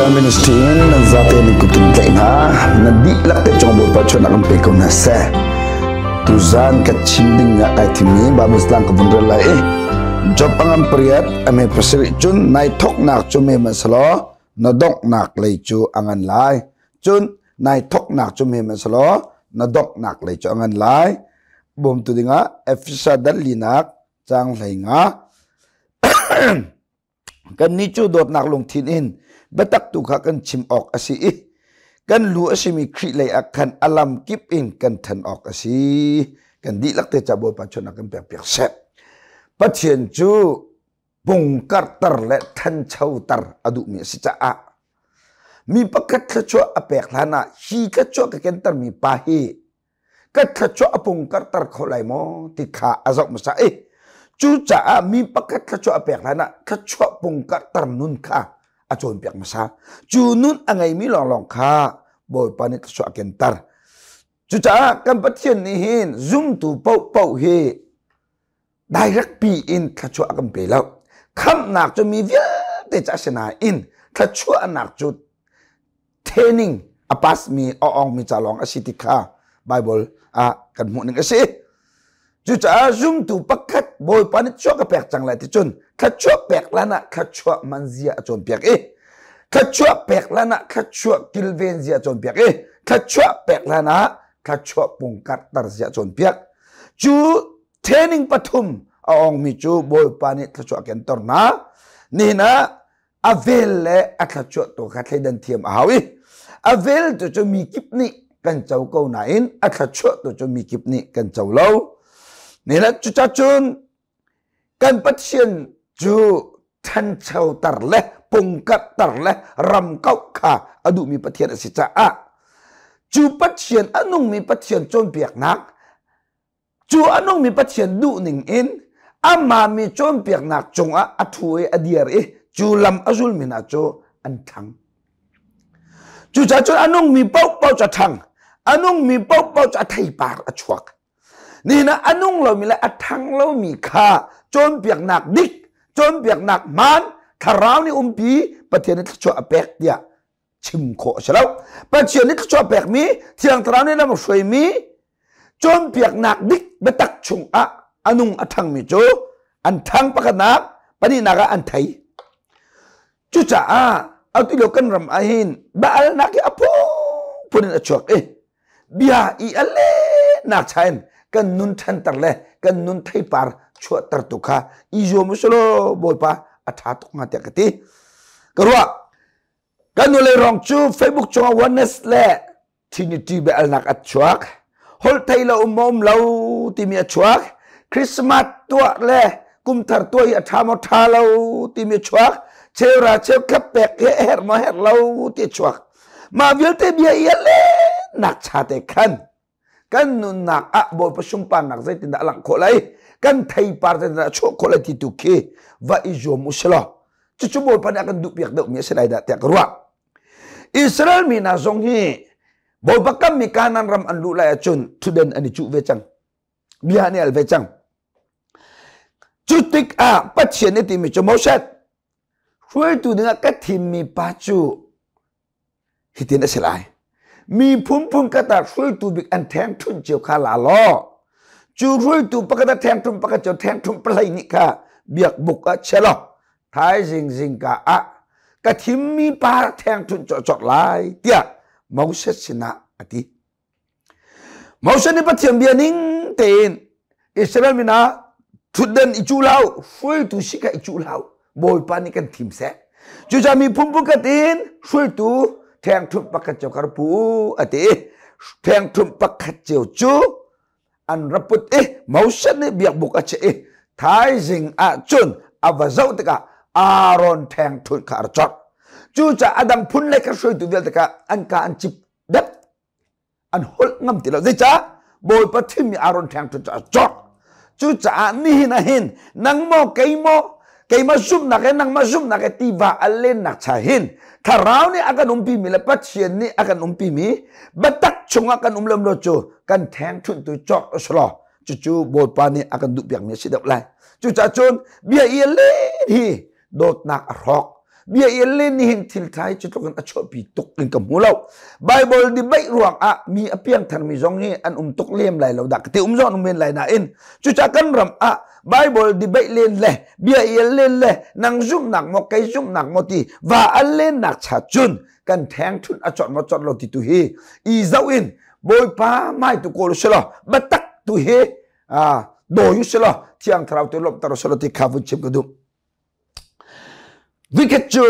Christian Ministry in nan zate nan kutin tlaih hna. Nan dihlak te cung Bawipa chuan kan pe ko hna seh. Tuzan ka chim ding ah kai thimmi Bible tlang ka vun rel lai i Job angam pariat ame pasarih cun nai thoknak cu me man selaw na donghnak lei cu a ngan lai. Cun nai thoknak cu me man selaw na donghnak lei cu a ngan lai. Bawmtu dingah Efesa dal linak cang hlei nga. Kannih cu dawtnak lungthin in biatak tu kha kan chim awk a si i kan lu a simi Khrih lei ah khan a lam kip in kan ṭhan awk a si. Kan dihlak te ca Bawipa chawnh kan pekpiak seh. Pathian cu pungkarter le ṭhanchoter a duhmi a si caah mi pakhat thluachuah a pek hlan ah hi thluachuah ka kentermi pa hi ka thluachuah a pung karter kho lai maw ti kha a zoh hmasa i cucaah mi pakhat thluachuah a pek hlan ah thluachuah pung karter nun kha a cawnpiak hmasa. Cu nun a ngeimi lawnglawng kha Bawipa nih thluachuah a kenter. Cucaah kan Pathian nih hin zumtu paohpaoh hi direct pi in thluachuah a kan pe lo. Khamhnak cu mi vialte ca si nain thluachuahnak cu training a pass mi a ong mi ca lawng a si ti kha Bible ah kan hmuh ning a si. Cucaah zumtu pakhat Bawipa nih chuah ka pek cang lai ti cun thluachuah pek lan ah thluachuah man zia a cawnpiak i thluachuah pek lan ah thluachuah kilven zia a cawnpiak i thluachuah pek lan ah thluachuah pungkarter zia a cawnpiak. Cu training pathum a ongmi cu Bawipa nih thluachuah kentor hna. Nihin ah a vel le a thluachuah tu kha thleidan thiam a hau i a vel tu cu mi kip nih kan co ko nain a thluachuah tu cu mi kip nih kan co lo. Nihin cucacun kan Pathian cu ṭhanchoter le pungkarhter le ram kauh kha a duhmi Pathian a si caah cu Pathian a nungmi Pathian cawnpiaknak Cu a nungmi Pathian duhning in amah mi cawnpiaknak cungah a ṭhu i a dir i cu lam a zulmi hna cu an ṭhang. Cucaah cun a nungmi paohpaoh cu a ṭhang. A nungmi paohpaoh cu a theipar a chuak. Nihin ah a nung lomi le a ṭhang lomi kha cawnpiaknak dik, cawnpiaknak hmaan, thlarau nih umpi Pathian nih thluachuah a pek tiah chim khawh a si lo. Pathian nih thluachuah pekmi, Thiang Thlarau nih lam a hruaimi, cawnpiaknak dik biatak chungah a nung a ṭhangmi cu an ṭhang pakhatnak, pahnihnak ah an thei. Cucaah atu lio kan ram ah hin baalnak hi a phunphun in a chuak i bia i a lehnak cha in kan nun ṭhanter le kan nun theipar chuahter tu kha i zuam usulaw Bawipa a ṭha tuk hnga tiah ka ti. Ka ruah. Kan nulei rong cu Facebook cungah oneness le Trinity biahalnak a chuak. Holh thei lo um maw um lo timi a chuak. Christmas tuah le kumthar tuah hi a ṭha maw ṭha lo timi a chuak. Cheura cheukhat pek hi a herh maw herh lo ti a chuak. Mah vialte bia i a lehnak cha te khan kan nunnak ah Bawipa sunparnak zeitindah a langh khawh lai kan theipar zeitindah a chuah khawh lai ti tu khi va i zuam u sih law cucu Bawipa nih a kan duhpiak deuhmi a si lai dah tiah ka ruah. Israel mi hna zong hi Bawipa kammi Kanaan ram an luh lai ahcun thuden an i cuh ve cang. Bia an i al ve cang. Cu tikah Pathian nih timi cu Moses hruaitu dingah ka thimmi pa cu Hitin a si lai. Miphun phunkhat ah hruaitu bik an ṭhengṭhunh cio kha la law cu hruaitu pakhat a ṭhengṭhunh pakhat cu ṭhengṭhunh pahlei nih kha biakbuk ah chia law thaizing zingka ah ka thimmi pa ṭhengṭhunh cawhcawk lai tiah Moses sinah a ti. Moses nih Pathian bia ning tein Israel mi hna thutden i cuh hlah u, hruaitu si kha i cuh hlah u, Bawipa nih kan thim seh. Cucaah miphun phunkhat in hruaitu ṭhengṭhunh pakhat cio kha ra pu u, a ti i ṭhengṭhunh pakhat cio cu an ra put i Moses nih biakbuk a chiah i thaizing ah cun a va zoh tikah Aaron ṭhengṭhunh kha a ra corh. Cucaah a dang phun le kha hruaitu vialte kha an ka an cip dep an holh ngam ti lo. Zeicah? Bawipa thimmi Aaron ṭhengṭhunh cu a cawk. Cucaah nihin ah hin nang maw kei maw keimah zumhnak he nangmah zumhnak he tiva a lennak cha hin thlarau nih a kan umpimi le Pathian nih a kan umpimi biatak chungah kan um lem lo cu kan ṭhengṭhunh tu cawk a si lo. Cucu Bawipa nih a kan duhpiakmi a si deuh lai. Cucaah cun bia i a len hi dawtnak a hrawk. Bia i len nih hin thil ṭha hi cu tluk in a chuahpi tuk in ka hmu lo. Bible debate ruang ah mi a piangthar mi zong hi an um tuk lem lai lo dah ka ti. Um zong an um men lai nain cucaah kan ram ah Bible debate len le bia i len le nang zumhnak maw kei zumhnak maw ti va al lennak cha cun kan theng thun a chawt maw chawt lo ti tu hi i zoh in Bawipa mai tu kawl si law biatak tu hi dawi u si law Thiang Thlarau tu lawmhter u si law ti kha vun chim ka duh. Vikhat cu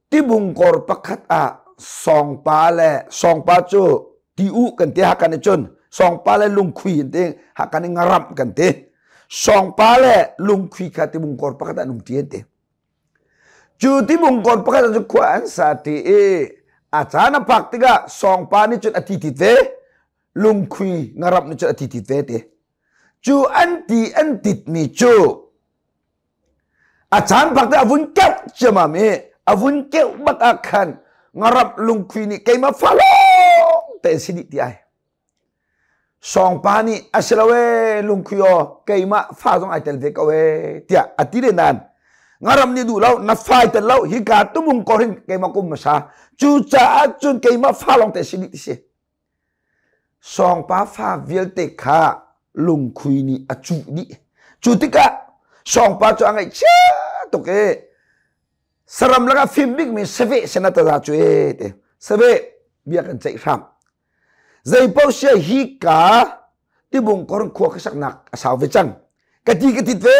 tibungkor pakhat ah sawngpa le sawngpa cu ti u kan ti hakan i cun sawngpa le lungkhui an ti hakan i ngaramh kan ti. Sawngpa le lungkhui kha tibungkor pakhat ah an um ṭi an ti. Cu tibungkor pakhat ah cun khua an sa ṭi i a caan a phak tikah sawngpa nih cun a ti tit ve, lungkhui ngaramh nih cun a ti tit ve ti. Cu an ti an titmi cu a caan bak te a vun keuh ciamam i a vun keuh bak ah khan ngarap lungkhui nih keimah fa lawng te si dih ti ai. Sawngpa nih a si lo ee lungkhui aw keimah fa zong ai tel ve ko ee tiah a ti le nain ngaram nih duh lo na fa ai tel lo hika tumung kor hin keimah kum hmasa cucaah cun keimah fa lawng te si dih ti si. Sawngpa fa vialte kha lungkhui nih a cuh dih. Cu tikah sawngpa cu a ngaihchia tuk i saram lakah fim bikmi saveh sin ah taza cu e ti. Saveh bia kan ceih hram. Zeipaoh sia hi ka tibungkor khua ka saknak a sau ve cang. Ka ti ka tit ve,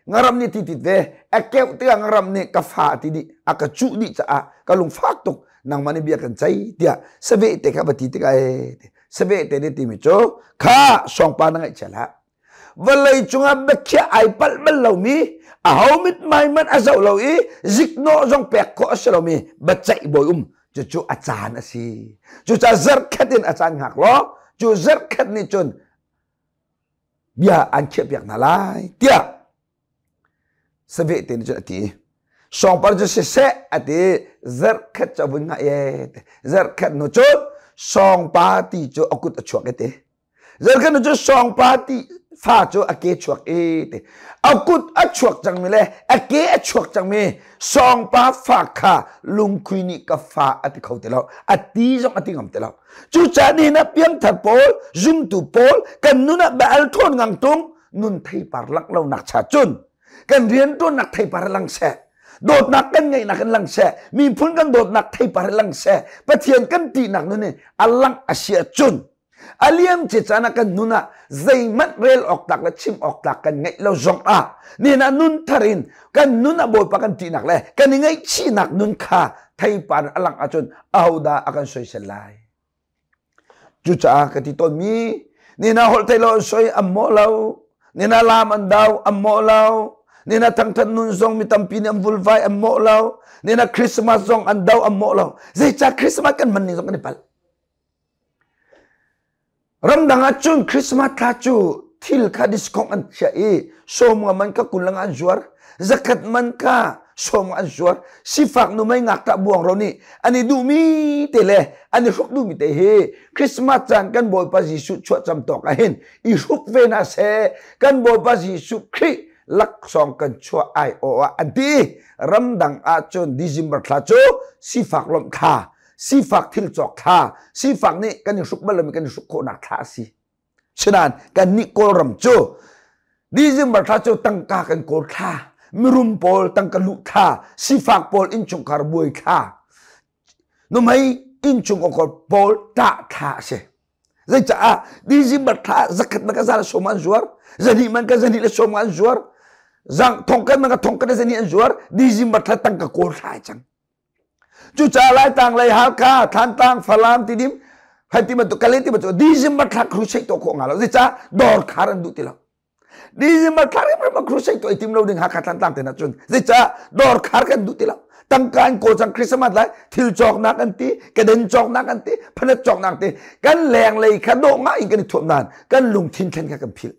ngaram nih ti tit ve. A keuh tikah ngaram nih ka fa a ti dih, a ka cuh dih caah ka lungfak tuk. Nangmah nih bia kan ceih tiah saveh te kha va ti tikah e saveh te nih timi cu kha sawngpa na ngaihchia hlah. Vawlei cungah biakhiah ai palh bal lomi, aho mithmai hmanh a zoh lo i ziknawh zong pek khawh a si lomi biaceih bawi um cucu a caan a si. Cucaah zarhkhat in a caan hngak law cu zarhkhat nih cun bia an khiahpiak hna lai tiah saveh te nih cun a ti. Sawngpar cu siseh a ti zarhkhat cu a vun ngah e zarhkhat hnu cun sawngpa ti cu a kut a chuak e ti. Zarhkhat hnu cu sawngpa ti fa cu a ke chuak e ti. A kut a chuak cangmi le a ke a chuak cangmi sawngpa fa kha lungkhui nih ka fa a ti kho ti lo. A ti zong a ti ngam ti lo. Cucaah nihin ah piangthar pawl, zumtu pawl kan nun ah Baal ṭhawn ngang tung nun theipar langh lonak cha cun kan rianṭuannak theipar lang seh. Dawtnak kan ngeihnak in lang seh. Miphun kan dawtnak theipar lang seh. Pathian kan ṭihnak nun in a langh a si ahcun a liam ce caan ah kan nun ah zeihmanh rel awk tlak le chim awk tlak kan ngeih lo zong ah nihin ah nun thar in kan nun ah Bawipa kan ṭihnak le kan i ngaihchihnak nun kha theipar a langh ahcun ahodah a kan soisel lai? Cucaah ka ti tawnmi nina holh thei lo an soi an mawh lo, nina lam an dau an mawh lo, nina thangthat nun zong mi tampi nih an vulvai an mawh lo, nina Christmas zong an do an mawh lo. Zeicah Christmas kan hman ning zong kan i palh. Ramdang ah cun Christmas thla cu thil kha discount an chiah i sawm nga man kha 20 an zuar, zakhat man kha sawm nga an zuar. Sifak numei ngakṭah buangro nih an i duhmi te le an i hruk duhmi te hi Christmas caan kan Bawipa Jesuh chuahcam tawk ah hin i hruk ve hna seh. Kan Bawipa Jesuh Khrih laksawng kan chuah ai awh ah an ti. Ramdang ah cun December thla cu sifak lawmh thla sifak thil cawk thla sifak nih kan i hruk bal lomi kan i hruk khawhnak thla a si. Sinain kan nih Kawlram cu December thla cu tangka kan kawl thla, mirum pawl tangka luh thla, sifak pawl innchungkhar buai thla, nuhmei innchungkhar pawl ṭah thla a si. Zeicaah December thla zakhat man ka za le sawm an zuar, zahnih man ka zahnih le sawm an zuar, zang thongkhat man ka thongkhat le zahnih an zuar, December thla tangka kawl thla ai cang. Cucaah Laitlang lei Halkha, Thantlang, Falam, Tidim, hei ti bantuk Kale ti bantuk December thla crusade tuah khawh nga lo. Zeicah dawr khar an duh ti lo. December thla rimrim crusade tuah i tim lo ding Hakha Thantlang te na cun. Zeicah dawr khar kan duh ti lo. Tangka in kawl cang Christmas lai thil cawknak an ti, keden cawknak an ti, phanet cawknak an ti. Kan leng lei kha dawh ngai in kan i thuam nain kan lungthin thlen kha kan philh.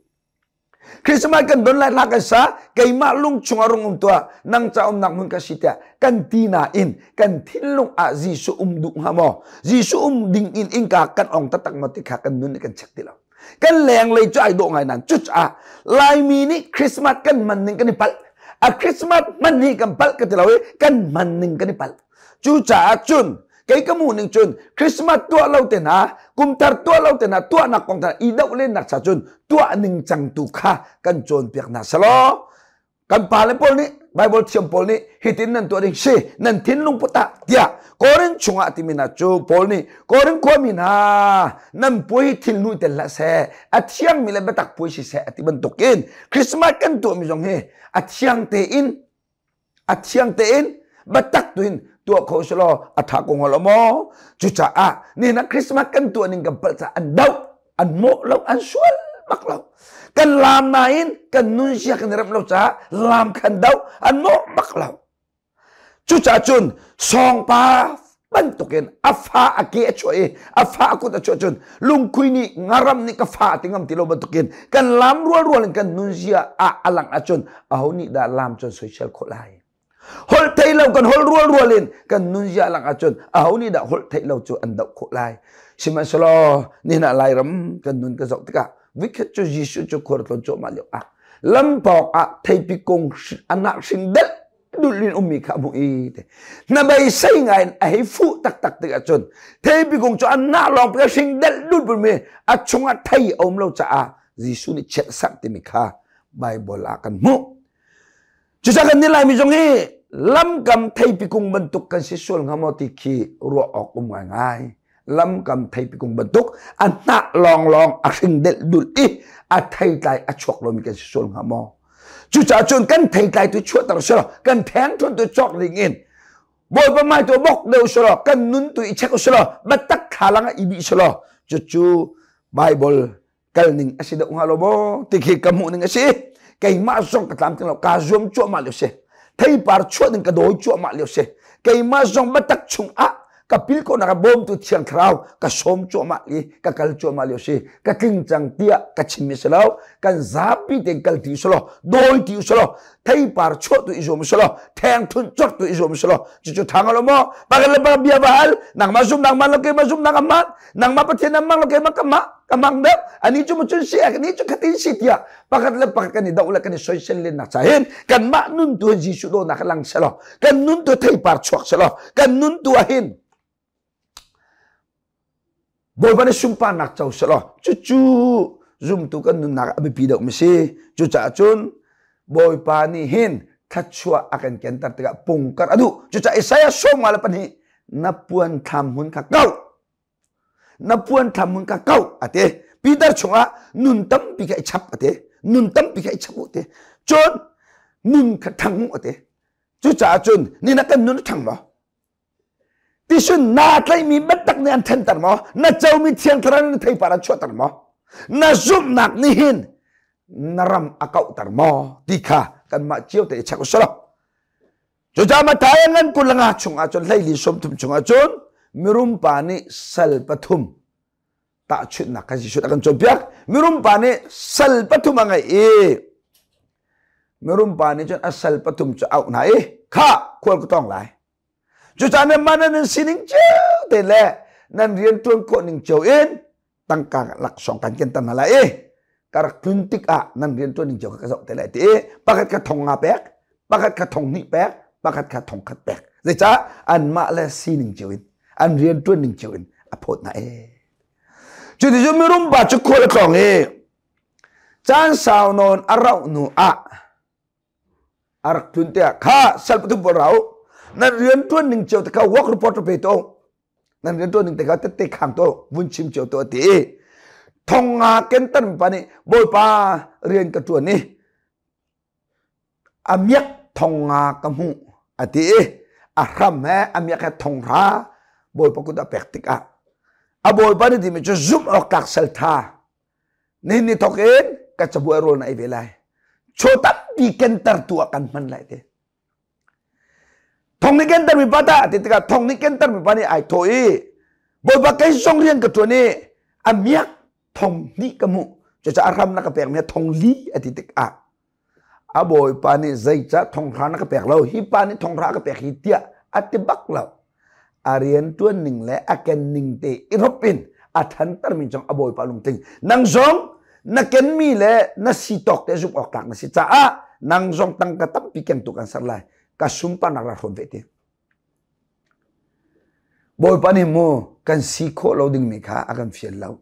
Christmas kan don lai hla kan sa, keimah lung chungah rung um tuah, nang ca umnak hmun ka si tiah kan ti nain kan thinlung ah Jesuh um duh hnga maw? Jesuh um ding in innka kan ong taktak maw ti kha kan nun nih kan check ti lo. Kan lenglei cu ai dawh ngai nain cucaah Laimi nih Christmas kan man ning kan i palh. A Christmas hman hi kan palh ka ti lo i kan hman ning kan i palh. Cucaah cun kei ka hmuh ning cun Christmas tuah lo te hna, kumthar tuah lo te hna, tuahnak kong hna i doh lennak cha cun tuah ning cang tu kha kan cawnpiak hna selaw kan pale pawl nih Bible thiam pawl nih hitin nan tuah ding si nan thinlung put ah tiah Korin chungah timi hna cu Paul nih Korin khuami hna nan puai thil nu tel hlah seh a thiangmi le biatak puai si seh a ti bantukin Christmas kan tuahmi zong hi a thiang tein a thiang tein biatak tuin tuah kho selaw a tha ko hnga lo maw cucaah nihin ah Christmas kan tuah ning kan palh caah an doh an mawh lo an sual bak lo kan laam nain kan nunzia kan i remh lo caah laam khan doh an mawh bak lo cucaah cun sawngpa bantukin a fa a ke a chuah i a fa a kut a chuah cun lungkhui nih ngaram nih ka fa a ti ngam ti lo bantukin kan laam rual rual in kan nunzia ah a lang ahcun aho nih dah laam cun soisel khawh lai Holh theih lo kan holh rual rual in kan nunzia lang ahcun aho nih dah holh theih lo cu an doh khawh lai. Sihmanhsehlaw nihin ah Lairam kan nun ka zoh tikah vikhat cu Jesuh cu khuar tlawn cuahmah lio ah lampawng ah theipi kung anah hring delh dulh in ummi kha a hmuh i te hnabei sei ngai in a hei fuh taktak tik ahcun theipi kung cu anah lawng pi hring delh dulh mi a chungah thei a um lo caah Jesuh nih chiat a serh timi kha Bible ah kan hmuh. Cucaah kan nih Laimi zong hi lamkam theipi kung bantuk kan si sual hnga maw ti khi ruah awk um ngaingai. Lamkam theipi kung bantuk a hnah lawnglawng a hring delh dulh i a theitlai a chuak lomi kan si sual hnga maw? Cucaah cun kan theitlai tu chuahter selaw kan thengthuan tu cawk ding in Bawipa hmai tu bok deuh selaw kan nun tu i check selaw biatak thlalang ah i bih selaw cucu Bible kal ning a si deuh hnga lo maw ti khi ka hmuh ning a si keimah zong ka tlamtling lo kaa zuam cuahmah lio si theipar chuah ding ka dawi cuahmah lio si keimah zong biatak chung ah ka pil ko nak bawmtu thiang thlarau ka sawm cuahmah i ka kal cuahmah lio si ka tling cang tiah ka chim mi si lo kan zapi tein kal ti usulaw dawi ti usulaw theipar chuah tu i zuam usulaw theng thun cawt tu i zuam usulaw cucu thang lo maw pakhat le pakhat bia va hal nangmah zum nangmah lo keimah zum nang amah nangmah pathian na mang lo keimah ka mah ka mang deuh ani cu cun si ani cu khatin si tiah pakhat le pakhat kan i doh le kan i soisel len nak cha hin kanmah nun tu Jesuh dawtnak lang selaw kan nun tu theipar chuak selaw kan nun tu ah hin Bawipa nih sunparnak co selaw cucu zumtu kan nunnak a biapi deuh mi si cucaah cun Bawipa nih hin thluachuah a kan kenter tikah pungkar a duh cucaah Isaiah 52 na puan thlam hmun kha kau na puan thlam hmun kha kau a ti Peter chungah nun tampi kha i chap a ti nun tampi kha i chap u ti cun nun kha thang u a ti cucaah cun ni na kan nun a thang maw tisun naa tlaihmi biatak nih an thanter maw na comi thiang thlarau na theipar an chuahter maw na zumhnak nih hin na ram a kauhter maw ti kha kanmah cio te i check usulaw Cucaah Matthai ngan 25 chungah cun 14 30 chungah cun mirum pa nih sal pathum tahchunhnak kha Jesuh a kan cawnpiak. Mirum pa nih sal pathum a ngeih i mirum pa nih cun a sal pathum cu auh hna i kha khual ka tong lai. Cucaah nan mah nan sining cio te le nan rian ṭuan khawh ning cio in tangka laksawng kan ken hna lai i ka rak tlun tikah nan rian ṭuan ning cio kha ka zoh te lai ti i pakhat kha thong nga pek pakhat kha thong hnih pek pakhat kha thong khat pek zeicah anmah le sining cio in an rian ṭuan ning cio in a phawt hna e cuticun mirum pa cu khual a tlawng i caan sau nawn a rauh hnu ah a rak tlun tiah kha sal pathum pawl ra u nan rian ṭuan ning cio te kha work report pe to nan rian ṭuan ning te kha tette khang to vun chim cio to ti i thong nga kentan pa nih bawipa rian ka ṭuan i a miak thong nga ka hmuh a ti i a hram he a miak he thong hra bawipa kut a pek tikah a bawipa nih timi cu zumh awk tlak sal tha nihin ni thawk in ka cabuai rawl na ei ve lai chaw tampi kenter tu ah kan hman lai te Thong nih kenter mi pa dah ti tikah thong nih kenter mi pa nih ai thawh i Bawipa kei zong rian ka ṭuan i a miak thong hnih ka hmuh cucaah a hram na ka pek mi thong li a ti tikah a bawipa nih zeicah thong hra na ka pek lo hi pa nih thong hra ka pek hi tiah a ti bak lo a rian ṭuan ning le a ken ning te i rop in a ṭhanter mi cong a bawipa lungtling nang zong na kenmi le na si tawk te zumh awk tlak na si caah. Nang zong tangka tampi kengtu kan ser lai. Ka sunparnak ra hrawm ve ti. Bawipa nih mu kan si khawh lo dingmi kha a kan fial lo.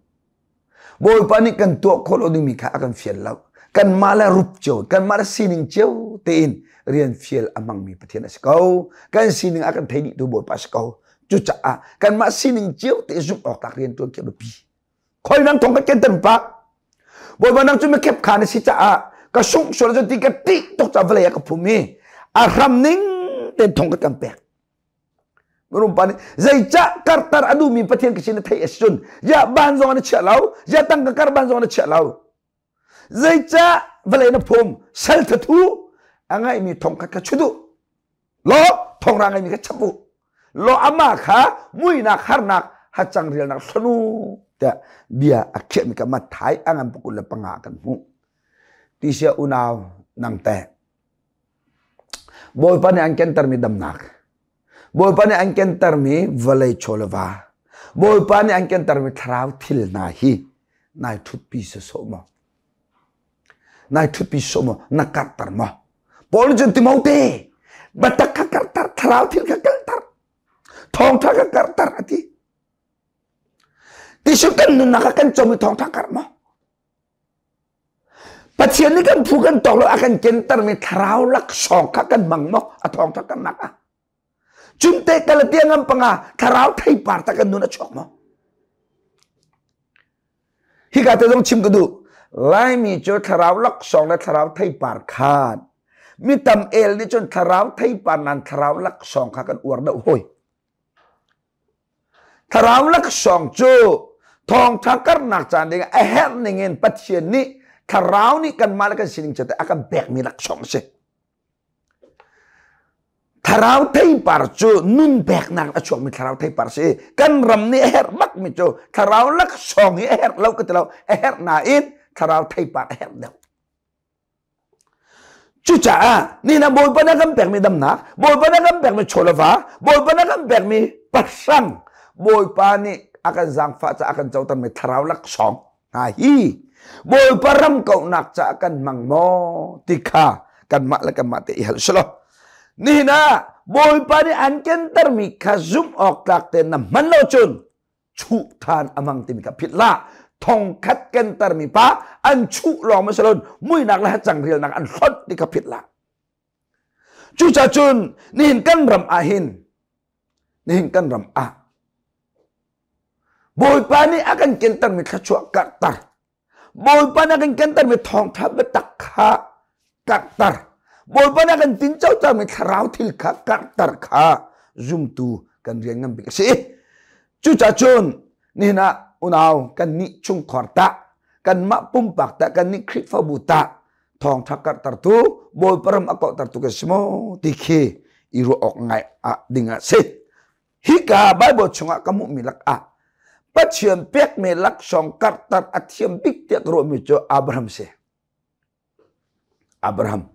Bawipa nih kan tuah khawh lo dingmi kha a kan fial lo. Kanmah le rup cio, kanmah le sining cio tein rian fial a hmangmi Pathian a si ko. Kan sining a kan thei dihtu Bawipa a si ko. Cucaah kanmah sining cio te zumh awk tlak rian ṭuan khi a biapi. Khoi nang thong ka ken pa. Bawipa nang cu mikhep kha na si caah ka sungh sual cu ti ka ṭih tuk caah vawlei ah ka phum i a hram ning tein thong ka kan pek. Mirum pa nih zeicah kartar a duhmi Pathian ka sin na theih a si cun ya ban zong na chiah lo, ya tangka kar ban zong na chiah lo. Zeicah vawlei na phum sal thathu a ngaihmi thong khat kha chudu lo thong ra ngaimi kha chap u lo ama kha muinak harnak hacang rialnak thlanu tiah bia a khiahmi ka Matthai a ngan 25 kan hmuh. Tisia unau nang teh Bawipa nih an kentermi damnak, Bawipa nih an kentermi vawlei chaw le va, Bawipa nih an kentermi thlarau thil hna hi nai ṭhutpi sawsawh maw? Nai ṭhutpi sawsawh maw? Na karhter maw? Paul nih cun Timote, biatak kha karhter, thlarau thil kha karhter, thawngṭha kha karhter a ti. Tisu kan nunnak ah kan comi thawngṭha karh maw? Pathian nih kan phu kan tawk lo a kan kentermi thlarau laksawng kha kan hmang maw? A thawngṭha karnak ah. Cunte Galatia ngam panga thlarau theipar ta kan nun a chuak maw? Hika te zong chim ka duh. Laimi cu thlarau laksawng le thlarau theipar khan mi tam el nih cun thlarau theipar nan thlarau laksawng kha kan uar deuh hoi. Thlarau laksawng cu thawngṭha karnak caan ding a herh ning in Pathian nih thlarau nih kanmah le kan sining cio te a kan pekmi laksawng a si. Thlarau theipar cu nun peknak a chuakmi thlarau theipar si. Kan ram nih a herh bakmi cu thlarau laksawng hi a herh lo ka ti lo, a herh nain thlarau theipar a herh deuh. Cucaah nihin ah Bawipa nih a kan pekmi damnak, Bawipa nih a kan pekmi chawleva, Bawipa nih a kan pekmi pahrang, Bawipa nih a kan zaangfah caah a kan cotermi thlarau laksawng hna hi Bawipa ram kauhnak caah kan hmang maw ti kha kanmah le kanmah te i hal selaw. Nihin ah Bawipa nih an kentermi kha zumh awk tlak tein na hman lo cun chuh than a hmang timi kha philh hlah. Thongkhat kentermi pa an chuh lawng ma salon muinak le hacang rialnak an hlonh ti kha philh hlah. Cucaah cun nihin kan ram ah hin nihin kan ram ah Bawipa nih a kan kentermi thluachuah karhter Bawipa nih a kan kentermi thawngṭha biatak kha karhter Bawipa nih a kan tincotermi thlarau thil kha karhter kha zumtu kan rian ngan bik a si. Cucaah cun nihin ah unau kan nih chungkhar tah kanmah pumpak tah kan nih Khrihfabu tah thawngṭha karhtertu Bawipa ram a kauhtertu kan si maw ti khi i ruah awk ngai ah ding ah si. Hika Bible chungah ka hmuhmi lakah Pathian pekmi laksawng karhter a thiam bik tiah ka ruahmi cu Abraham si. Abraham.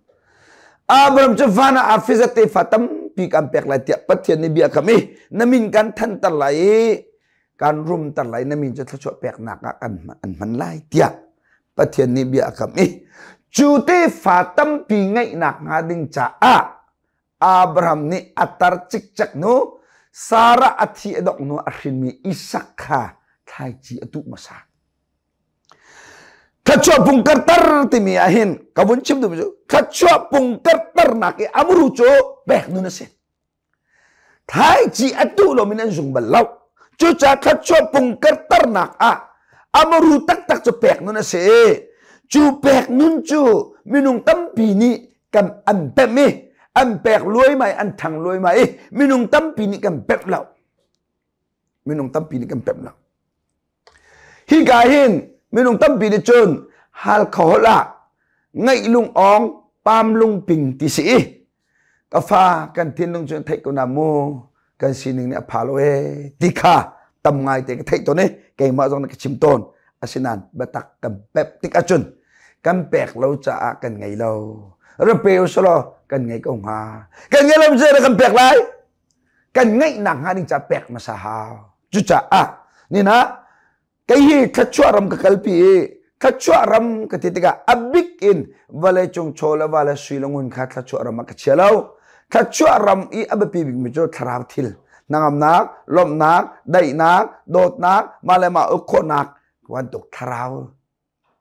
Abraham cu van ah Afisa tefa tampi kan pek lai tiah Pathian nih bia kam i na min kan thanter lai i kan rumter lai na min cu thluachuah peknak ah kan an hman lai tiah Pathian nih bia a kam i cu tefa tampi ngeihnak hnga ding caah Abraham nih a tar cikcek hnu Sarah a thi a dongh hnu a hrinmi Isak kha thlaici a tuh hmasa. Thluachuah pung kartar timi ah hin ka vun chim duhmi cu thluachuah pung kartarnak i amru cu pek nun a si. Thlaici a tuh lomi an zung bal lo. Cucaah thluachuah pung kartarnak ah amaru taktak cu pek nun a si. Cu pek nun cu minung tampi nih kan an pemh i an pek luaimai an thang luaimai i minung tampi nih kan pemh lo minung tampi nih kan pemh lo hika hin minung tampi nih cun Halkha holh ah ngaih lung awng pam lung ping ti si i ka fa kan thinlung cu theih ko na mu kan sining nih a pha lo ee ti kha tam ngai te ka theih tawn i keimah zong nih ka chim tawn asinain biatak kan pep tik ahcun kan pek lo caah kan ngei lo ra pe usulaw kan ngei ko hnga kan ngei lo zei kan pek lai kan ngeihnak hnga ding caah pek hmasa hau cucaah nina kei hi thluachuah ram ka kalpi i thluachuah ram ka ti tikah a bik bik in vawleicung chaw le va le sui le ngun kha thluachuah ram ah ka chia lo. Thluachuah ram i a biapi bikmi cu thlarau thil, hnangamnak, lawmhnak, daihnak, dawtnak, mah le mah uk khawhnak bantuk thlarau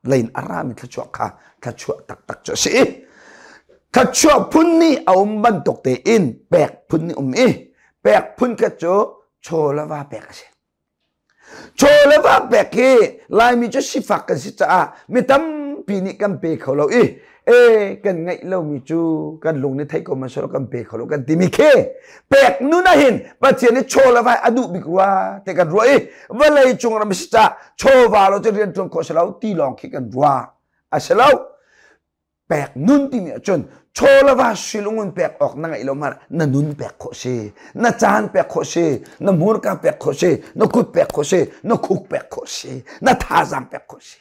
lein a rami thluachuah kha thluachuah taktak cu a si. Thluachuah phun nih a um bantuk tein pek phun nih um i pek phun khat cu chaw le va pek a si. Chaw le va pek hi Laimi cu sifak kan si caah mi tampi nih kan pe kho lo i e kan ngeih lomi cu kan lung nih theih ko man selaw kan pe kho lo kan timi khi pek nun ah hin Pathian nih chaw le va a duh bik rua te kan ruah i vawlei cung ram si caah chawva lo cu rian ṭuan khawh si lo ti lawng khi kan ruah a si lo. Pek nun timi ahcun chaw le va silungun pek awk na ngeih lo mar na nun pek khawh si, na caan pek khawh si, na hmurka pek khawh si, na kut pek khawh si, na khuk pek khawh si, na thazaang pek khawh si.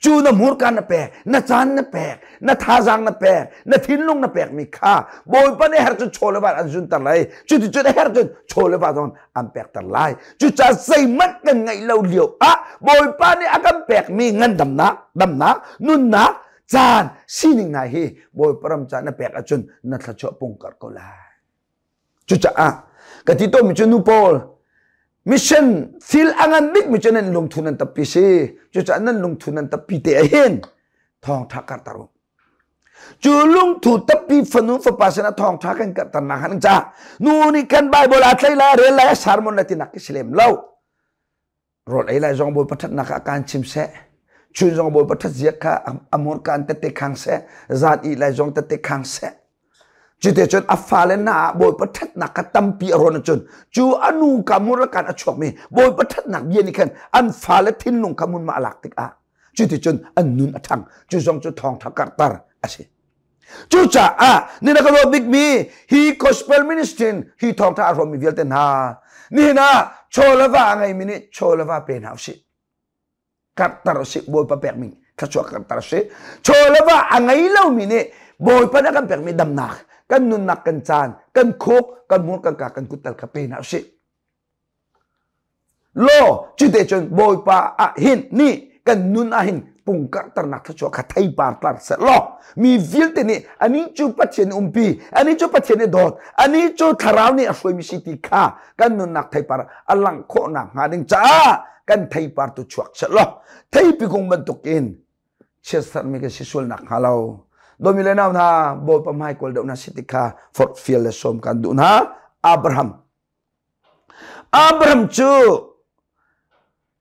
Cu na hmurka na pek, na caan na pek, na thazaang na pek, na thinlung na pek mi kha Bawipa nih herh cun chaw le va an zunter lai. Cuticun a herh cun chaw le va zong an pekter lai. Cucaah zeihmanh kan ngeih lo lio ah Bawipa nih a kan pekmi ngandamnak, damnak, nunnak, caan, sining hna hi Bawipa ram ca na pek ahcun na thluachuah pungkar ko lai. Cucaah ka ti tawnmi cu nu pawl mission thil a ngan bikmi cu nan lungthu nan tappi si. Cucaah nan lungthu nan tappi te ahhin thawngtha karter u. Cu lungthu tappi fanu fapa sinah thawngtha kan karternak han ca nu nih kan Bible aa tlai lai rel lai sermon lai tinak ki si lem lo. Rawl ei lai zong Bawipa ṭhatnak ah kaan chim seh. Chun zong Bawipa ṭhat ziak kha a hmurka in tette khang seh. Zan ih lai zong tette khang seh. Cuti cun a fale hna ah Bawipa ṭhatnak kha tampi a rawn ahcun cu a nu ka mur le kaan a chuakmi Bawipa ṭhatnak bia nih khan an fale thinlung kha hmunhma a lak tikah cuti cun an nun a ṭhang. Cu zong cu thawngṭha karhter a si. Cucaah ni na ka dawt bikmi hi gospel ministry in hi thawngṭha a hrawmmi vialte hna nihin ah chaw le va a ngeimi nih chaw le va pe hna usih. Karhter usih Bawipa pekmi thluachuah karhter usih. Chaw le va a ngei lomi nih Bawipa nih a kan pekmi damnak, kan nunnak, kan caan, kan khuk, kan hmur, kan ka, kan kut tal kha pe hna usih. Law cute cun Bawipa ah hin nih kan nun ah hin pungkarhternak thluachuah kha theipar tlar seh law mi vialte nih anih cu Pathian nih umpi anih cu Pathian nih dawt anih cu thlarau nih a hruaimi si ti kha kan nunnak theipar a langh khawhnak hnga ding caah kan theipar tu chuak seh law theipi kung bantukin chiatsermi kan si sualnak hnga lo domi le nau hna Bawipa hmai kawl deuh hna si ti kha forhfial le sawm kan duh hna. Abraham Abraham cu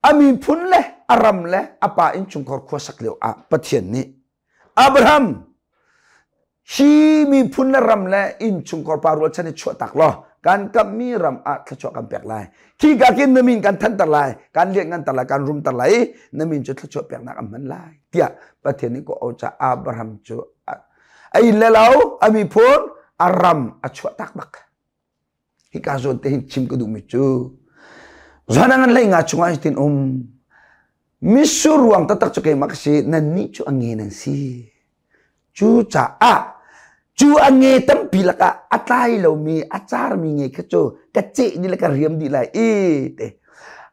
a miphun le a ram le a pa innchungkhar khuasak lio ah Pathian nih Abraham hi miphun le ram le innchungkhar pa rualchan i chuahtak law kan kammi ram ah thluachuah kan pek lai. Khi ka kin na min kan thanter lai, kan lianhnganter lai, kan rumter lai i na min cu thluachuah peknak an hman lai tiah Pathian nih ko ca Abraham cu a inn le lo, a miphun, a ram a chuahtak bak. Hika zawn te hin chim ka duhmi cu Zan ngan hlei nga chungah hitin um misur ruang taktak cu keimah ka si nannih cu a nge nan si. Cu caah cu a nge tampi lakah a tlai lomi a carmi nge kha cu ka ceh dih le ka riam dih lai i te.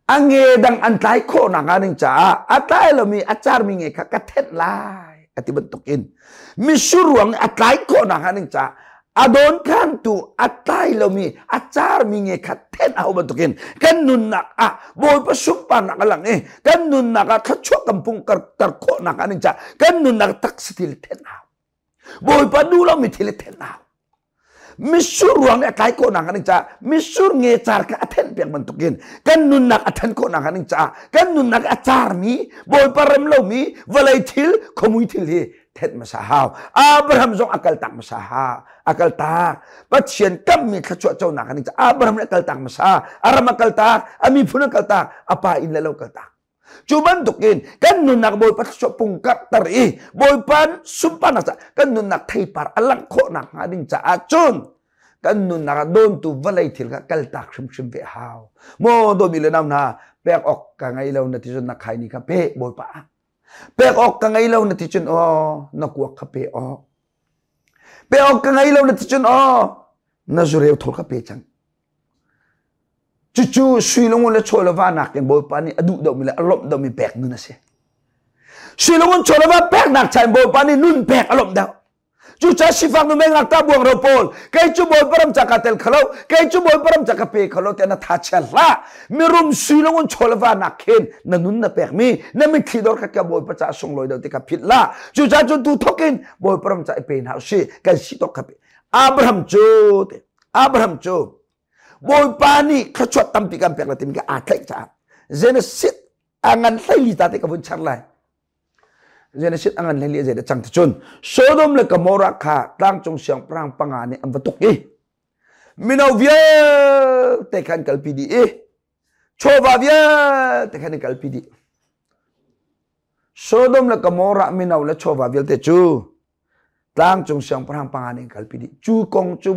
A nge dang an tlai khawh nak hnga ding caah a tlai lomi a carmi nge kha ka thenh lai a ti bantukin misur ruang i a tlai khawh nak hnga ding caah a dawnkhantu a tlai lomi a carmi nge kha thenh a hau bantukin kan nunnak ah Bawipa sunparnak a lang i kan nunnak ah thluachuah kan pungter khawhnak hnga ding caah kan nunnak taksa thil thenh a hau. Bawipa duh lomi thil thenh a hau. Mitsur ruang nih a tlai khawhnak hnga ding caah mitsur nge car kha a thenh piak bantukin kan nunnak a then khawhnak hnga ding caah kan nunnak a carmi Bawipa rem lomi vawlei thil khuamui thil hi thenh hmasa hau. Abraham zong a kaltak hmasa ha a kaltak. Pathian kammi thluachuah conak hnga ding caah Abraham nih a kaltak hmasa. A ram a kaltak, a miphun a kaltak, a pa inn le lo kaltak. Cu bantukin kan nunnak Bawipa thluachuah pungkarhter i Bawipa sunparnak caah kan nunnak theipar a langh khawhnak hnga ding caah cun kan nunnak ah dawntu vawlei thil kha kaltak hrimhrim ve a hau. Maw dawmi le nau hna pek awk ka ngei lo na ti cun na khaini kha pe Bawipa ah. Pek awk ka ngei lo na ti cun aw na kuak kha pe awk. Pe awk ka ngei lo na ti cun aw na zureu thol kha pe cang. Cucu sui le ngun le chaw le va nakin Bawipa nih a duh deuhmi le a lawmh deuhmi pek nun a si. Silungun chawlava peknak chan Bawipa nih nun pek a lawmh deuh. Cucaah sifak nu mei ngakta buang ro pawl kei cu Bawipa ram ca ka tel khalo, kei cu Bawipa ram ca ka pe khalo tiah na tha chia hlah. Mirum silungun chawlava nak khin na nun na pek mi na mitthli dor khat ka Bawipa ca sunglawi deuh ti kha philh la. Cucaah cun tu thok in Bawipa ram ca i pe hna usih kan si tok kha pe. Abraham cu te Abraham cu Bawipa nih thluachuah tampi kan pek la timi ka aa tlaih caah Genesis a ngan hleili ta te ka vun char lai. Genesis a ngan hleili a zei cang ti cun Sodom le Gomorrah kha tlangcung siangpahrang panga nih an va tuk i mino vialte kha an kalpi dih i chawva vialte kha an kalpi dih. Sodom le Gomorrah mino le chawva vialte cu tlangcung siangpahrang panga nih kalpi dih. Cu kong cu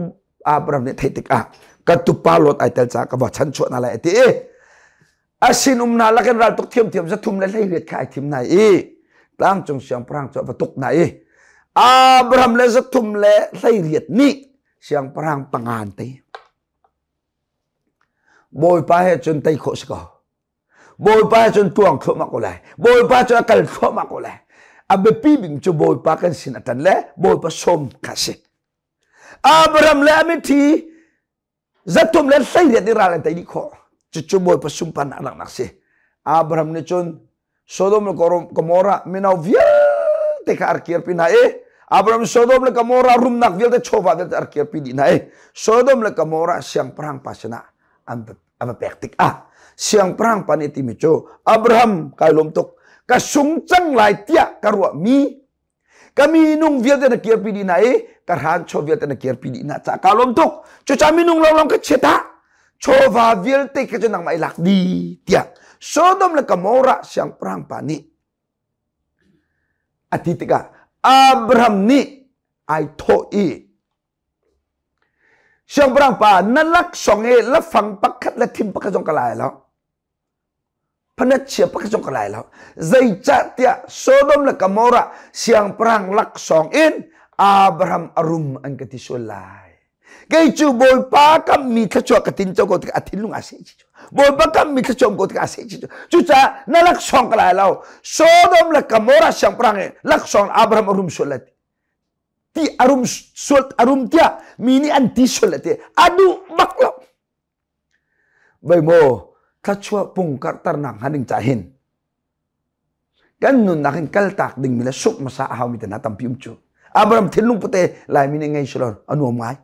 Abraham nih theih tikah ka tupa Lot ai tel caah ka va chanchuah hna lai a ti i a sinum hna lakin raltuk thiamthiam 318 kha ai thim hna i tlangcung siangpahrang cu a va tuk hna i Abraham le 318 nih siangpahrang panga an tei. Bawipa he cun tei khawh si ko. Bawipa he cun tuang thluahmah ko lai. Bawipa cu a kal thluahmah ko lai. A biapi bik cu Bawipa kan sin a ṭan le Bawipa sawm kha si. Abraham le a mithi 318 i ral an tei dih khawh. Cucu Bawipa sunparnak langhnak si. Abraham nih cun Sodom le Gomorrah mino vialte kha a rak kirpi hna i Abraham Sodom le Gomorrah rumnak vialte chawva vialte a rak kirpi dih hna i Sodom le Gomorrah siangpahrang pa sinah an va pek tikah siangpahrang pa nih timi cu Abraham kai lawm tuk ka sung cang lai tiah ka ruahmi ka minung vialte na kirpi dih hna i ka hranchaw vialte na kirpi dih hna caah kaa lawm tuk. Cucaah minung lawnglawng ka chiat ah chawva vialte kha cu nangmah i lak dih tiah Sodom le Gomorrah siangpahrang pa nih a ti tikah Abraham nih ai thawh i, siangpahrang pa, na laksawng i lafang pakhat le thim pakhat zong ka lai lo, phanet chia pakhat zong ka lai lo, zeicahtiah Sodom le Gomorrah siangpahrang laksawng in Abraham a rum an ka ti sual lai. Kei cu Bawipa kammi thluachuah ka tin co ko tikah a thinlung aa seh chih. Bawipa kammi thluachuah ko tikah aa seh chih. Cucaah na laksawng ka lai lo. Sodom le Gomorrah siangpahrang i laksawng Abraham a rum sual lai ti a rum sual a rum tiah mi nih an ti sual lai ti a duh bak lo. Voi maw thluachuah pung karhternak hnga ding ca hin kan nunnak hin kaltak dingmi le sungh hmasa a haumi te hna tampi um cu. Abraham thinlung pute Laimi nih ngei selaw a nuam ngai.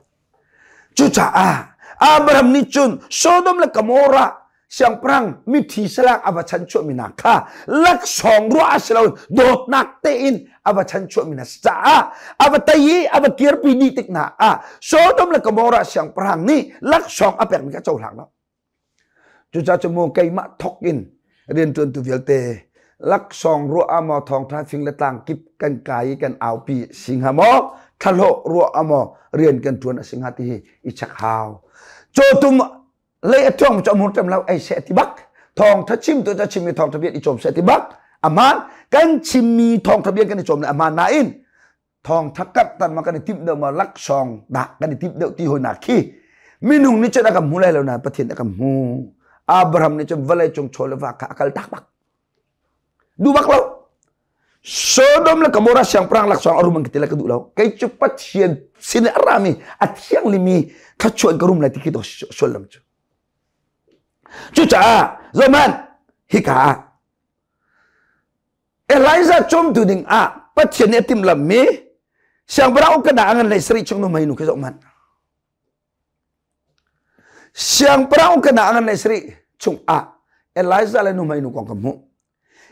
Cucaah Abraham nih cun Sodom le Gomorrah siangpahrang mithi salang a va chanchuahmi hna kha laksawng ruah a si lo, dawtnak tein a va chanchuahmi hna caah a va tei i a va kirpi dih tik hna ah Sodom le Gomorrah siangpahrang nih laksawng a pekmi kha cohlang lo. Cucaah cu mu keimah thok in rianṭuantu vialte laksawng ruah ah maw thawngṭha fing le tlang kip kan kai i kan aupi si hnga maw, thlahlawh ruah ah maw rian kan ṭuan a si hnga ti hi i check hau. Cawtum lei a tuang cu amur tem lo ei seh ti bak. Thawngtha chim tu ca chimmi thawngtha bia i cawm seh ti bak. Aman kan chimmi thawngtha bia kan i cawm le aman nain thawngtha karhter ma kan i timh deuh ma laksawng dah kan i timh deuh ti hoi nak khi minung nih cun a kan hmu lai lo na Pathian a kan hmu. Abraham nih cun vawlei cung chaw le va kha a kal tak bak, duh bak lo. Sodom le Gomorrah siangpahrang laksawng a rum an ka ti le ka duh lo. Kei cu Pathian sin a rami a thianglimi thluachuah in ka rum lai ti khi to sullam cu. Cucaah zohhmanh, hika ah Elijah cawmtu ding ah Pathian nih a timhlammi siangpahrang uknak a ngan lei sarih chung nuhmei nu khi zohhmanh. Siangpahrang uknak a ngan lei sarih chung ah Elijah le nuhmei nu kong ka hmuh.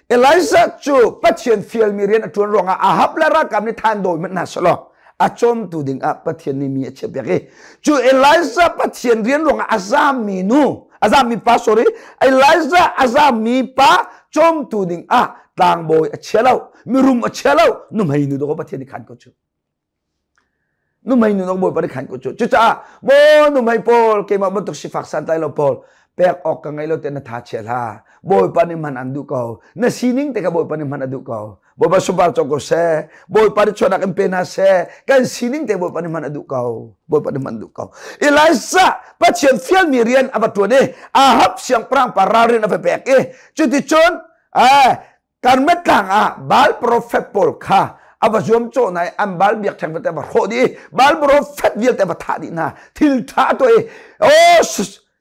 Elijah cu Pathian fialmi rian a ṭuan ruangah Ahab le ralkap nih than dawi hmanh hna selaw a cawmtu dingah Pathian nih mi a chiahpiak i cu Elijah Pathian rian ruangah a zammi nu, a zammi pa, sorry, Elijah a zammi pa cawmtu dingah tlangbawi a chia lo, mirum a chia lo, nuhmei nu dawh Pathian nih khan ko cu. Nuhmei nu dawh Bawipa nih khan ko cu. Cucaah maw nuhmei pawl, keimah bantuk sifak santlai lo pawl, pek awk ka ngei lo te na tha chia hlah. Bawipa nih hman an duh ko. Na sining te kha Bawipa nih hman a duh ko. Bawipa sunpar cawk ko seh. Bawipa nih chuahnak in pe hna seh. Kan sining te Bawipa nih hman a duh ko. Bawipa nih hman a duh ko. Elijah Pathian fialmi rian a va ṭuan i Ahab siangpahrang pa ralrin a va pek i cuticun Karmel tlang ah Baal profet pawl kha a va zuamcawh hna i an Baal biakṭheng vialte a va hrawh dih i Baal profet vialte a va thah dih hna. Thil ṭha a tuah i oh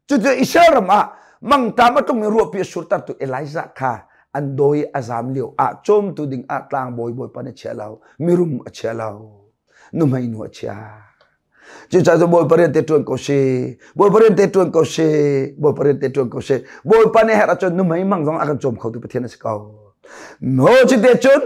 cucu Israel ram ah mangṭam a tlungmi ruahpi a surtertu Elijah kha an dawi i a zam lio ah cawmtu ding ah tlangbawi bawipa nih a chia lo, mirum a chia lo, nuhmei nu a chia. Cucaah cu Bawipa rian te ṭuan ko si. Bawipa rian te ṭuan ko si. Bawipa rian te ṭuan ko si. Bawipa nih herh ahcun nuhmei mang zong a kan cawm khotu Pathian a si ko. No cite cun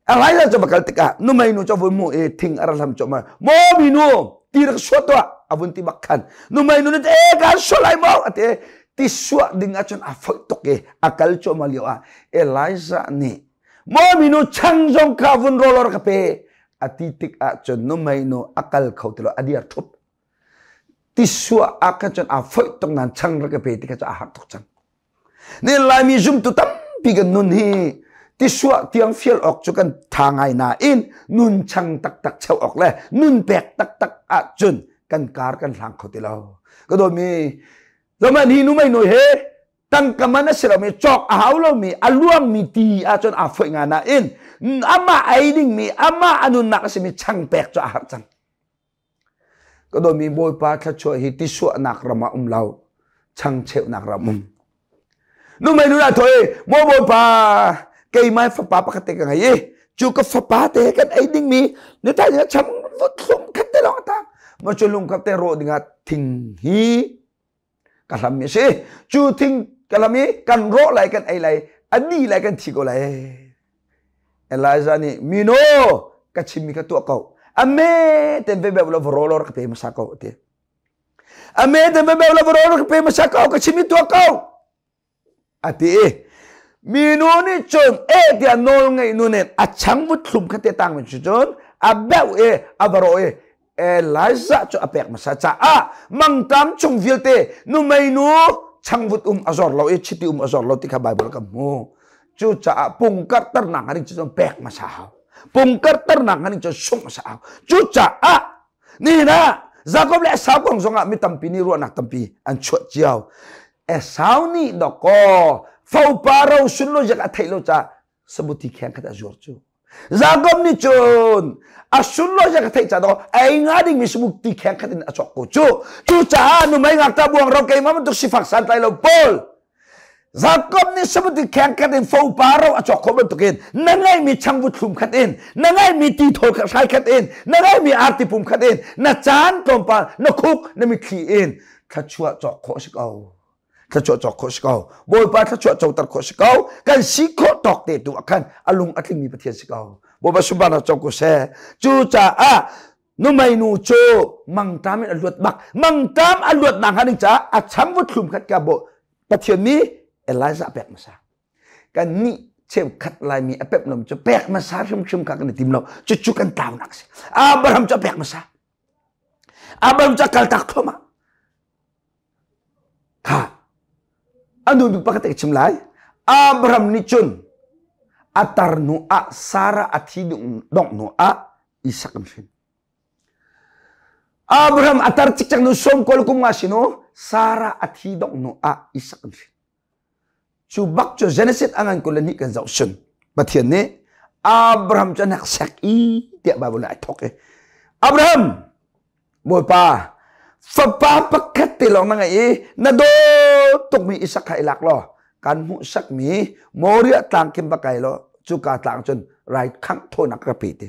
Elijah cu va kal tikah nuhmei nu cu a vun hmuh i thing a ra hlam cuahmah. Maw minu ti rak suah tuah a vun ti bak khan. Nuhmei nu nih e kaan suah lai maw a ti. Ti suah ding ahcun a foih tuk i a kal cuahmah lio ah Elijah nih maw minu chang zong kha vun rawl ka pe a ti tik ahcun nuhmei nu a kal kho ti lo a dir ṭhup tisuah ah khan cun aa foih tuk nain chang rak ka pe ti kha cu aa harh tuk cang ni Laimi zumtu tampi kan nun hi tisuah tiang fial awk cu kan tha ngai nain nun chang taktak cheu awk le nun pek taktak ahcun kan kar kan hlang kho ti lo ka dawtmi zaman hi nu mei noi he tangka man a si lomi cawk a hau lomi a luangmi ti ahcun aa foih nga nain amah ei dingmi amah a nunnak a simi chang pek cu a harh cang ka dawmi bawipa thluachuah hi tisuahnak ram ah um lo chang cheunak ram um numei nu dah thoi maw bawipa keimah fapa pakhat te ka ngei i cu ka fapa te kan ei dingmi ni thai ding cham vut hlum khat te lawng ta ma cu lung khat te rawh dingah thing hi ka hlam mi a si cu thing ka hlam i kan rawh lai kan ei lai a ni lai kan thi ko lai Elijah nih mino ka chimmi kha tuah ko ame ten ve beu lo va rawh ka pe hmasa ko ti ame ten ve beu lo va rawh ka pe hmasa ko ka chimmi tuah ko a ti i minu nih cun e tiah nawl ngeih nu nih a changvut thlum kha te tang cu cun a beuh i a va rawh i Elijah cu a pek hmasa caah mangṭam chung vialte numeinu changvut um a zor lo i chiti um a zor lo ti kha Bible kan hmu. Cucaah pungkarternak haring cu pek hmasa hau. Pungkarternak haring cu sungh hmasa hau. Cucaah nihin ah Jacob le Esau kong zongah mi tampi nih ruahnak tampi an chuah cio. Esau nih dawkaw fopa ro sunlo jak a theih lo caah sabuti kheng khat a zuar cu. Jacob nih cun a sunlo jak a theih caah dawkaw ei nga dingmi sabuti kheng khat in a cawk ko cu. Cucaah numei ngakta buang ro keimah bantuk sifak santlai lo pawl Jacob nih sabuti kheng khat in fopa ro a cawk khawh bantukin na ngeihmi changvut thlum khat in na ngeihmi tithawl hrai khat in na ngeihmi arti pum khat in na caan tlawmpal na khuk na mitthli in thluachuah cawk khawh si ko thluachuah cawk khawh si ko Bawipa thluachuah coter khawh si ko kan si khawh tawk te tu ah khan a lung a tlingmi Pathian si ko Bawipa sunparnak co ko seh cucaah Numei nu cu mangṭam in a luat bak. Mangṭam a luat nak hnga ding caah a changvut thlum khat ka bo Pathian nih Elijah pek hmasa. Kan nih cheukhat Laimi a pek nom cu pek hmasa hrimhrim kha kan i tim lo. Cucu kan tlaunak si. Abraham cu a pek hmasa. Abraham cu a kaltak thluahmah. Kha a nu bik pakhat ka chim lai. Abraham nih cun a tarnu ah Sarah a thi dongh hnu ah Isak an hrin. Abraham a tar cikcek nu som kol kum nga sinu Sarah a thi dongh hnu ah Isak an hrin. Cu bak cu Genesis a ngan 22 kan zoh sun. Pathian nih Abraham cu a hneksek i tiah Bible nih ai thawk i Abraham Bawipa fapa pakhat te lawng na ngeih i na dawt tukmi Isak kha i lak law kan hmuhsakmi Moriah tlang khin va kai law cuka tlang cun rai khangh thawinak ka pe te.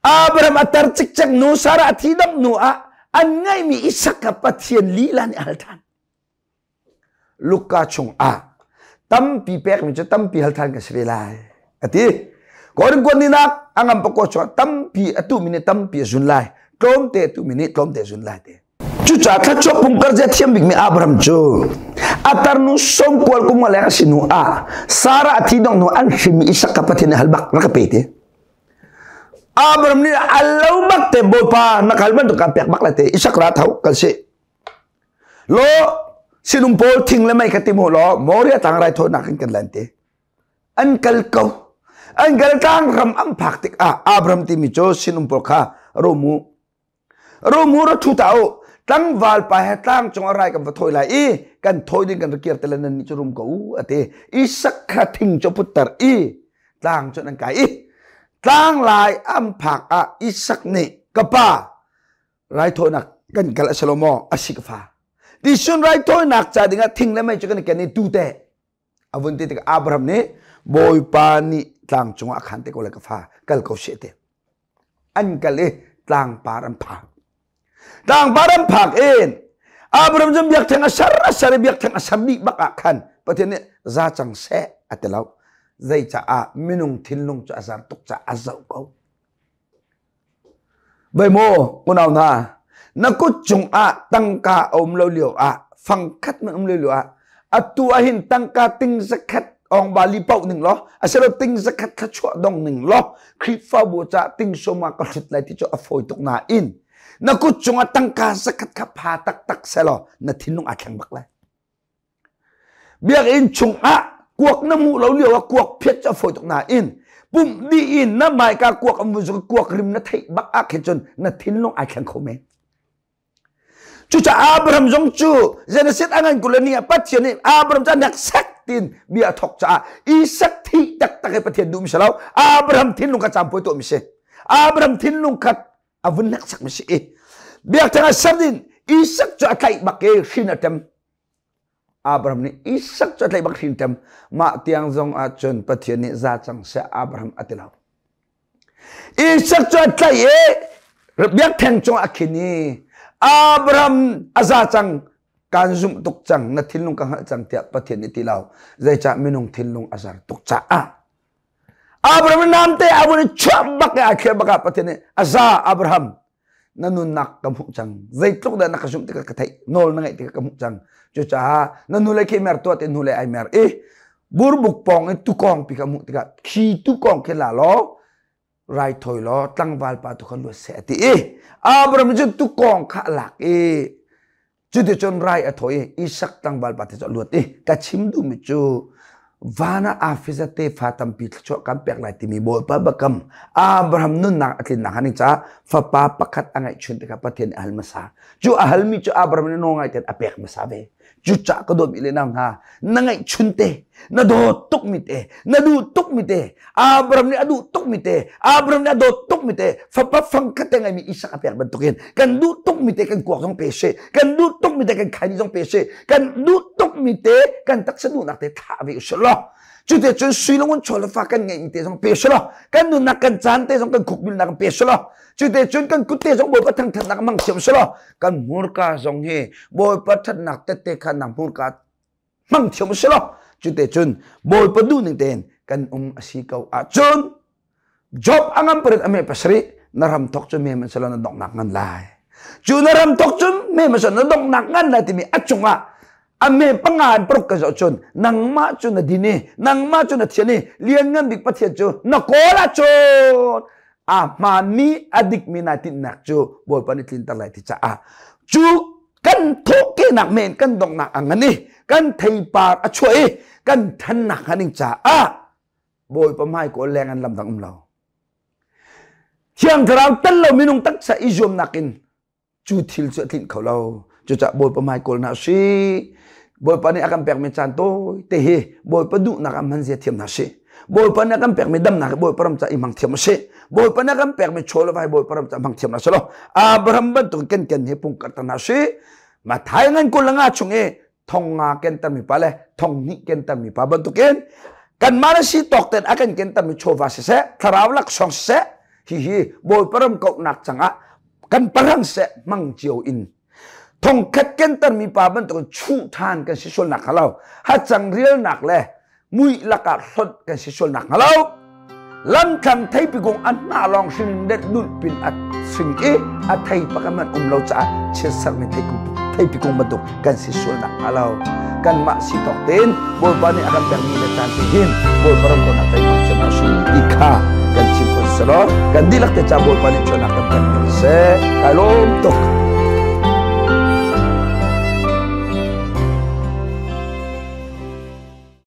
Abraham a tar cikcek nu Sarah a thi dong nu ah an ngeihmi Isak kha Pathian lila nih a hal ṭhan. Luka chung ah tampi pekmi cu tampi hal than kan si ve lai a ti. Korin kuan ninak a ngam pakua chung tampi a tuhmi nih tampi a zun lai tlawmte a tuhmi nih tlawmte a zun lai te. Cucaah thluachuah pungkar zia thiam bikmi Abraham cu a tarnu sawmkual kum nga leng a si hnu ah Sarah a thi dong hnu an hrimmi Isak ka Pathian nih hal bak rak ka pe te. Abraham nih a lo bak te Bawipa na kal bantuk kan pek bak lai te Isak ra tho kan si. Law sinum pawl thing le mei kha tim u law Moria tlang rai thawinak in kan lan te. An kal ko. An kal tlang ram an phak tikah Abraham timi cu sinum pawl kha romu Romu ra thu ta u. Tlangval pa he tlang cung ah rai kan va thawi lai i kan thawi ding kan ra kir te le nan nih cu rum ko u a ti. Isak kha thing cu putter i tlang cu an kai i tlang lai an phak ah Isak nih ka pa raithawinak kan kal a si lo maw? A si ka fa. Tisun raithawinak ca dingah thing le mei cu kan i ken i tu teh a vun ti tikah Abraham nih Bawipa nih tlang cungah a khan te ko lai ka fa kal ko she te an kal i tlangpar an phak tlangpar an phak in Abraham cu biakṭheng a ser a ser i biakṭheng a ser dih bak ah khan Pathian nih za cang seh a ti lo zeicaah minung thinlung cu a zar tuk caah a zoh ko Bai maw unau hna, na kut cungah tangka a um lo lio ah, fangkhat man um lo lio ah, atu ah hin tangka ting zakhat ong bali pauh ning law, asilo ting zakhat thluachuah dong ning law, Khrihfabu ca ting sawma ka hlut lai ti cu a fawi tuk nain, na kut cungah tangka zakhat kha pha taktak selaw na thinlung aa thleng bak lai. Biakinn chungah kuak na hmuh lo lio ah kuak phiat cu a fawi tuk nain pumh dih in na hmaika kuak an vun zuk kuak rim na theih bak ah khin cun na thinlung ai thleng kho men. Cucaah Abraham zong cu Genesis a ngan kul ni ah Pathian nih Abraham cu a nek tin bia a thawk caah Isak thih taktak hi Pathian duhmi si lo. Abraham thinlung kha caampuai tuahmi si. Abraham thinlung kha a vun hneksakmi si i biakṭheng ah ser din Isak cu a tlaih bak i hrin a ṭem. Abraham nih Isak cu a tlaih bak hrin ṭem. Mah tiang zong ah cun Pathian nih za cang seh Abraham a ti lo. Isak cu a tlaih i biakṭheng cungah a khin i Abraham a za cang kaan zumh tuk cang na thinlung ka hngalh cang tiah Pathian nih ti lo. Zeicah minung thinlung a zar tuk caah Abraham namte a vun i chuah bak i aa thliar bak ah Pathian nih a za Abraham na nunnak ka hmuh cang zeitluk dah na ka zumh tikah ka theih nawl na ngeih tikah ka hmuh cang cucaah na hnulei khi mer tuah ti hnulei ai mer i burbuk pawng i tukawng pi ka hmuh tikah khi tukawng khi la law raithawi law tlangval pa tu kha luat seh a ti i Abraham cu tukawng kha a lak i Cuticun rai a thawi i Isak tlangval pa te cu a luat i ka chim duhmi cu van ah Afisa tefa tampi thluachuah kan pek lai timi Bawipa biakam Abraham nunnak a tlinnak hnga ding caah fapa pakhat a ngeihchun tikah Pathian nih a hal hmasa. Cu a halmi cu Abraham nih nawl ngai tein a pek hmasa ve. Cucaah ka dawtmi le nau hna, na ngeihchun te, na dawt tukmi te, na duh tukmi te, Abraham nih a duh tukmi te, Abraham nih a dawt tukmi te, fapa fangkhat te ngeimi Isak a pek bantukin kan duh tukmi te kan kuak zong pe seh, kan duh tukmi te kan khaini zong pe seh, kan duh tukmi te kan taksa duhnak te thlah ve usih law cuti cun sui le ngun chaw le fa kan ngeihmi te zong pe sih law kan nunnak kan caan te zong kan khukbilnak pe sih law cuti cun kan kut te zong Bawipa thangthatnak hmang thiam sih law kan hmurka zong hi Bawipa thatnak tette khannak hmurka hmang thiam si lo cute cun Bawipa duh ning tein kan um a si ko ahcun Job a ngam parit a me pasarih na ram thok cu me man selo na donghnak ngan lai cu na ram thok cu me man selo na donghnak ngan lai timi a cungah a me panga in paruk ka zoh cun nangmah cu na din i nangmah cu na thian i lianngan bik Pathian cu na kawl ahcun a hmaanmi a dikmi nai tinhnak cu Bawipa nih tlinter lai ti caah cu kan thawhkehnak men kan donghnak a ngan i kan theipar a chuah i kan thannak hnga ding caah Bawipa hmai kawl leng an lam dang um lo. Thiang Thlarau tel lo minung taksa i zuamnak in cu thil cu a tlinh kho lo. Cucaah Bawipa hmai kawl hna si. Bawipa nih a kan pekmi caan tawi te hi Bawipa duhnak ah hman zia thiam hna si. Bawipa nih a kan pekmi damnak hi Bawipa ram ca i hmang thiam a si. Bawipa nih a kan pekmi chaw le vai Bawipa ram ca hmang thiam na si lo. Abraham bantuk kan ken hi pungkar ta na si. Mathai ngan kul nga chung i thong nga ken mi pa le thong hnih ken mi pa bantukin kan mah le si tawk ten a kan ken mi chawva siseh thlarau laksawng siseh hihi Bawipa ram kauhnak cangah kan parang seh hmang cio in thongkhat kenter mi pa bantukin chuh ṭhan kan si sual nak hnga lo hacang rialnak le muih lakah hlonh kan si sual nak hnga lo lamthlang theipi kung a hnah lawng hring det dulh pin a hring i a thei pakhat man um lo caah chiatsermi theipi kung bantuk kan si sual nak hnga lo kanmah si tawk tein Bawipa nih a kan pekmi le caan te hin Bawipa ram konak tei hmang cem si ti kha kan chim ko selaw kan dihlak te ca Bawipa nih chuahnak kan pek ko seh kai lawm tuk.